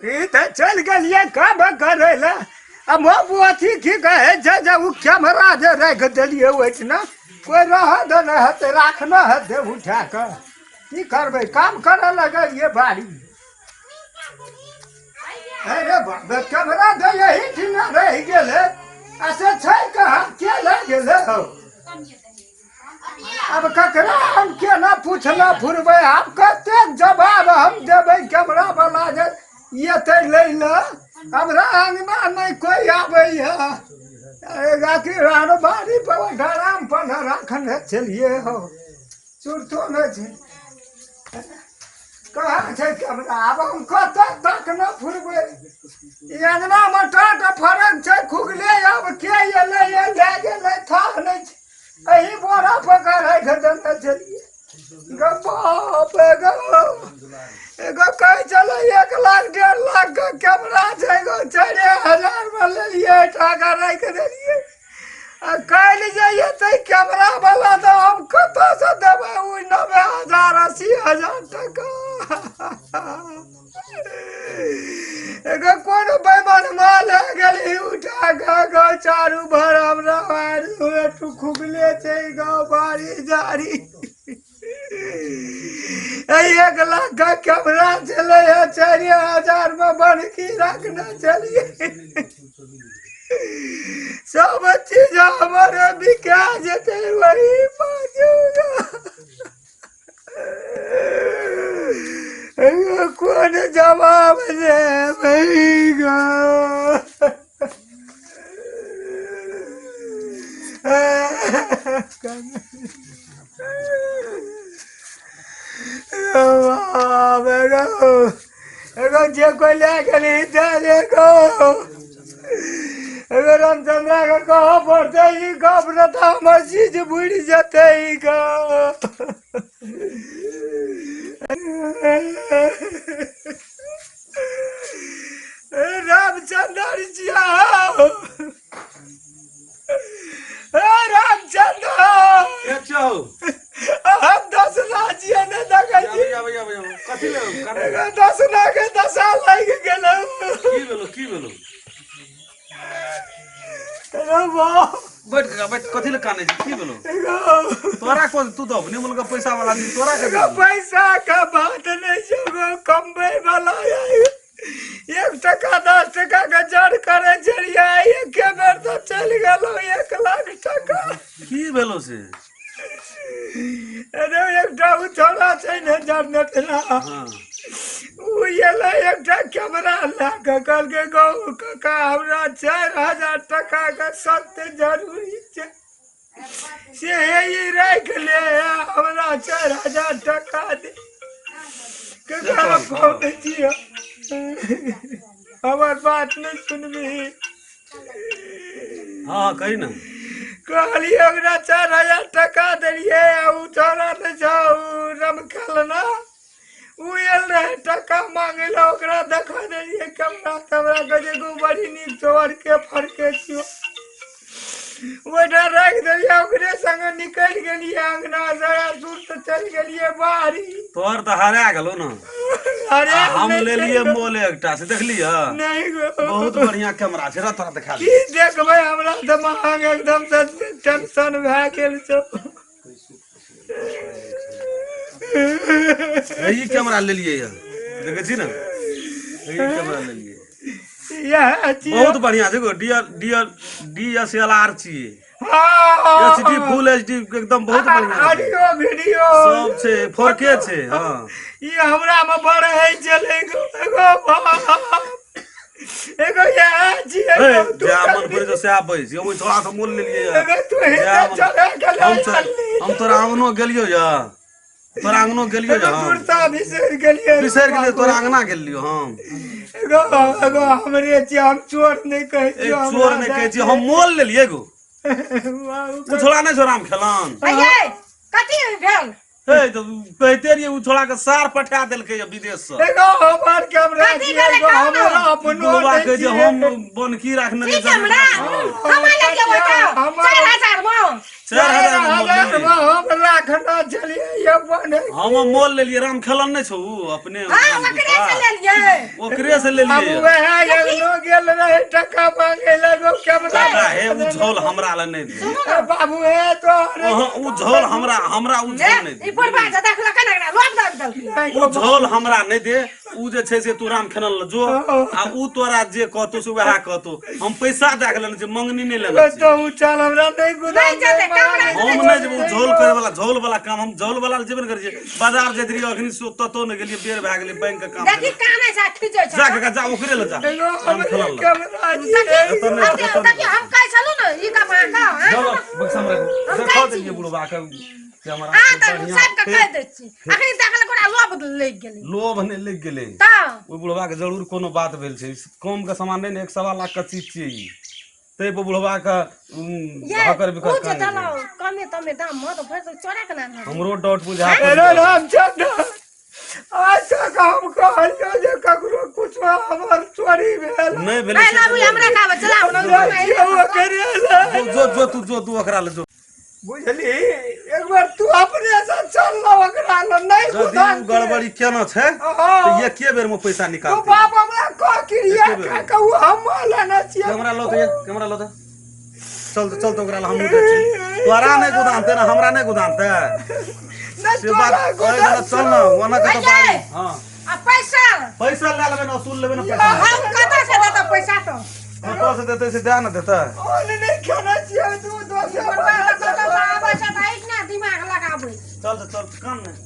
ई तऽ चलि गेलियै काम करै लए आ बाबू अथी की कहै छै जे ओ कैमरा जे राखि देलियै ओहिठिना कोइ रहऽ देने हेतै राखने हेतै उठा कऽ की करबै काम करऽ लगलियै बाड़ी अरे बाप कैमरा तऽ एहिठिना रहि गेलै आ से छै कहाँ के लए गेलै हौ आब ककरा हम केना पूछना फुरबै आब कतेक जवाब हम देबै कैमरा वाला जे एतै लै लए हमरा अङ्गना नहि कोइ आबैए अरे आर बाड़ी पर डराम पर राखने छलियै हौ सुरतो नहि छै कहाँ छै कैमरा आब हम कतऽ तक न फुरबै ई अङ्गनामे टाट फरक छै खुगले आब के एलै लए गेलै थाह नहि छै एहि बोरा पकड़ राखि देने छलियै गो बाप गो एगो कहै छलै 1 लाख 1.5 लाख के कैमरा छै एगो 4000 मे लेलियै टाका राखि देलियै आ काल्हि जे एतै कैमरा वाला तऽ हम कतऽसँ देबै ओ 90,000 80,000 टका। एगो कोन बेईमान माल है गेली उठा कऽ गौ चारू भर हमरा मारू खुगले छै गौ बाड़ी झाड़ी। 1 लाख का कैमरा छलै है, 4000 मे बनकी रखने छलियै। सब चीज हमर बिका जेतै वही बाजू। कोन जवाब देबै गो? एगो जे कोइ लए गेली दए दे गो। एगो रामचंद्रा के कहऽ पड़तै ई गप, नहि तऽ हमर चीज बुड़ि जेतै ई गो। रामचंद्र जाओ, रामचंद्र। के छौ? हम 10 लाख छियै, नहि देखै छी? आबै, आबै, आबै। कथी ले कानै? एगो 10 लाख के दशा लागि गेलै। की भेलो, की भेलो? अरे बाप। बैठ काका, बैठ। कथी ले कानै छी? की भेलो? एगो तोरा कोन? तू तऽ अपने मुल्क पैसा वाला आदमी, तोरा के एगो भेलो? पैसा के बात नहीं छै गो, कमबै वाला 1 टका 10 टका के जड़ करे छलियै, एके बेर तऽ चलि गेलो 1 लाख टका। की भेलो से? अरे एकटा ओ छौड़ा छै ने जरनेटरा, ओ एलै एकटा कैमरा लए कऽ। कहलकै, गौ काका, हमरा 4000 टका के सख्त जरूरी छै, से हे ई राखि ले, हमरा 4000 टका दे। ककरा फोन छियै? हमर बात नहि सुनबही? हाँ, कही ने। कहलियै, ओकरा 4000 टका देलियै आ ओ छौड़ा नहि छौ ओ रमखेलना, ओ आयल रहै टका मांगे लए। ओकरा देखा देलियै कैमरा तऽ हमरा कहै छै, गो बड़ी नीक छौ, अड़के फड़के छियौ। ओहिठाम राखि देलियै, ओकरे संगे निकलि गेलियै अंगना से आ सुर चलि गेलियै बाड़ी। तोहर तऽ हरा गेलो ने। अरे आ हम नहि लेलियै छै। मोल एकटा से देखलियै? नहि गो। बहुत बढ़िया कैमरा छै, रह तोरा देखा की देखबै? हमरा तऽ महंग एकदम से टेंशन भए गेल छौ। दे। ई कैमरा लेलियै यऽ, देखै छी ने, ई कैमरा लेलियै। इएह छियै? बहुत बढ़िया छै गो, D D D S L R छियै। एच डी, फुल एच डी, एकदम बहुत बढ़िया छै। ऑडियो वीडियो सब छै, 4K छै, हाँ। ई हमरा मे बढ़ै छलै एगो, एगो बाप, एगो इएह छियै? हे, एगो तू जा मन पड़े तो सएह बैस ओहि थोड़ा सा मोल लेलियै यऽ। एगो तू ही जा मन- चले गेलै। हम तोरा अंगनो गेलियो यऽ, तोरा अंगनो गेलियो एगो यऽ हम। सुरता बिसरि गेलियै। बिसरि गेलियै, तोरा अंगना गेलियो हम। एगो एगो हमरे छियै, हम चोर नहि कहै ए छियै। चोर नहि कहै छियै, हम मोल लेलियै एगो। ओ छोड़ा नहि छोड़ा हम खेलन। अये, कथी भेल? हे, तऽ कहिते रहियै, ओ छोड़ा के सार पठा देलकै यऽ विदेश से। एगो हमर कैमरा कथी छियै, भेलै एगो कहू ने? हमरा अपनो गुलबा नहि कहै छै छियै। हम बनकी राखने की रहियै। कैमरा हाँ। हमरा ले जेबै तऽ 4000 मे? 4000 मे मोल 4000 लेलियै। मे हम राख राखना छलियै ये बने हम मोल लेलियै राम खेलन नहि छौ उ अपने हाँ ओकरे से लेलियै ओकरे से हम लेलियै वएह एगनो गेल रहे टका मांगे लगो कैमरा काका हे उ झोल हमरा लए नहि दे बाबू हे तो अहाँ उ झोल हमरा हमरा उ झोल नहि ई दे बुढ़बा जे देखलक ने एकरा लोभ दऽ देलकै उ झोल हमरा नहि दे उ जे छै से तू राम खेलन लए जो आ उ तोरा जे कहतौ से वएह कहतौ हम पैसा दए के लेने छियै मंगनी नहि लेने छियै तो चल हमरा नहि गुदाम नहि जेतै, कैमरा हम नहि जेबै उ झोल करे वाला झोल वाला काम हम झोल वाला जेबे ने करै छियै बाजार जाइत रहियै अखनी सो ततो नहि गेलियै बेर भए गेलै बैंक के काम देखी कानै छै खींचै छै जा काका जा ओकरे लए जा एगो राम खेलन लए कैमरा एतऽ नहि एतऽ नहि देखी हम कहै छलहुँ ने ई गप अहाँ कहू जा बक्सा में राखू हम देखा कहै छी। देलियै बुढ़बा के कैमरा अहाँ के तऽ बढ़िआँ सबके कहि दै छी अखनी देखलक ओकरा लोभ लागि गेलै लोभ नहि लागि गेलै तऽ ओहि बुढ़बा के जरूर कोनो बात भेल छै कम के सामान नहि ने 1.25 लाख के चीज छियै ई ताहि पर बुढ़बा के ये हकर ओ बिकर जे कानै देलहुँ छै। कमे तमे दाम मे तऽ भरि तऽ चोरा के ने हमरो डाउट बुझा अरे रामचंद्र आज तक हम कहलियो जे ककरो कुछो हमर चोरी भेल नहि भेलै नहि से लाबू हमरा खाबै चलाउ ने छियौ ओकरे लए। जो जो जो तू जो तू ओकरा ले जो बुझली एक बार तू अपने से चल ना ओकरा लग नहीं यदि गोदाम उ गड़बड़ी केना छै हाँ। तऽ एके बेर में पैसा तो निकालतै बाप हमरा कह क्रिया एके बेर का कहू हम लेना छियै कैमरा लो तऽ कैमरा लो तऽ चल तऽ चल तऽ ओकरा लए हमहूँ जाइ छी तोरा नहि गोदानतै ने हमरा नहि गोदानतै नहीं से बात तोरा कहै गोदाम वला चल ने ओना के तऽ अये! बारी हँ आ पैसा पैसा लए लेबै ने वसूल लेबै ने पैसा हम कतऽ से देतऽ पैसा तो कतऽ से देतै से दए ने देतै ओन नहीं खाना छियै तू दोसर कतऽ से आबै छै तऽ एहिना दिमाग लगाबै चल तऽ चल कान नहि